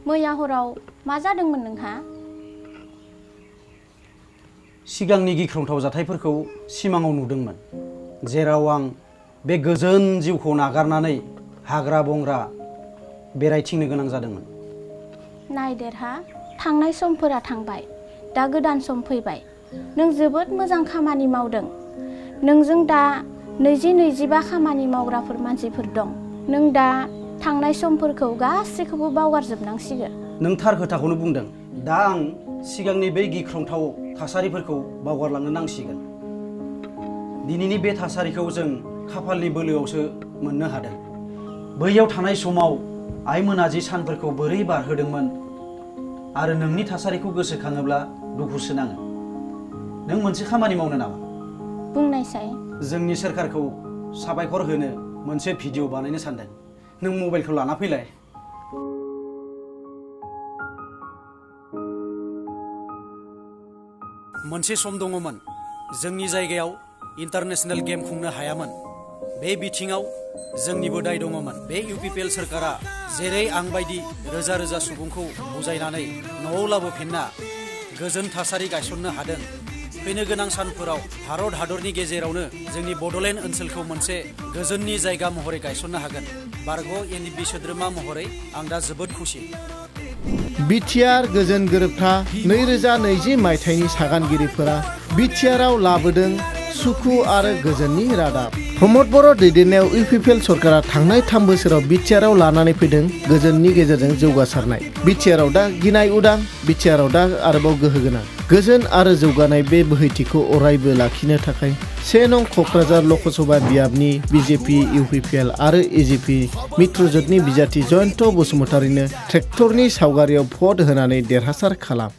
मैया हराव मा जादोंमोन नोंहा? सिगांनि गिख्रंथाव जाथायफोरखौ सिमाङाव नुदोंमोन, जेराव आं बे गोजोन जिउखौ नागारनानै हाग्रा बंग्रा बेरायथिंनो गोनां जादोंमोन। नायदेरहा, थांनाय समफोरा थांबाय, दा गोदान सम फैबाय। नों जोबोद मोजां खामानि मावदों। नोंजों दा 20-25 खामानि मावग्राफोर मानसिफोर दं। नों दा थांनाय समफोरखौ गासैखौबो बावगारजोबनांसिगोन। नों थार खोथाखौनो बुंदों। दा आं सिगांनि बै गिख्रंथाव थासारिफोरखौ बावगारलांनो नांसिगोन। दिनैनि बे थासारिखौ जों खाफालनि बोलोआवसो मोननो हादों। बैयाव थानाय समाव आइमोना जि सानफोरखौ बोरै बारहोदोंमोन आरो नोंनि थासारिखौ गोसोखाङोब्ला दुखुसो नाङो। नों मोनसे खामानि मावनो नामा? बुंनायसाय। जोंनि सोरखारखौ साबायखर होनो मोनसे भिडिअ बानायनो सानदों। नों मबाइलखौ लाना फैलाय। मोनसे सम दङमोन जोंनि जायगायाव इन्टारनेशनेल गेम खुंनो हायामोन। बे बिथिङाव जोंनिबो दाय दङमोन। बे इउपिपिएल सोरखारा जेरै आं बायदि रोजा रोजा सुबुंखौ बुजायनानै न'आव लाबोफिनना गोजोन थासारि गायसननो हादों। फैनो गोनां सानफोराव भारत हादरनि गेजेरावनो जोंनि बड'लेण्ड ओनसोलखौ मोनसे गोजोननि जायगा महरै गायसननो हागोन। बारग' एनडिपि सोद्रोमा महरै आं दा जोबोद खुसि। बिटिआर गोजोन गोरोबथा 2020 मायथाइनि सागानगिरिफोरा बिटिआरआव लाबोदों सुखु आरो गोजोननि रादाब। प्रमद बर' दैदेननायाव इउपिपिएल सरकारा थांनाय 3 बोसोराव बिटिआरआव लानानै फैदों गोजोननि गेजेरजों जौगासारनाय। बिटिआरआव दा गिनाय उदां, बिटिआरआव दा आरोबाव गोहो गोनां। गोजोन आरो जौगानाय बे बोहैथिखौ अरायबो लाखिनो थाखाय 1 नं क'क्राझार लकसभा बियाबनि बिजेपि, इउपिपिएल आरो एजिपि मित्रजोटनि बिजाथि जयन्त बसुमतारीनो ट्रेक्टरनि सावगारियाव भट होनानै देरहासार खालाम।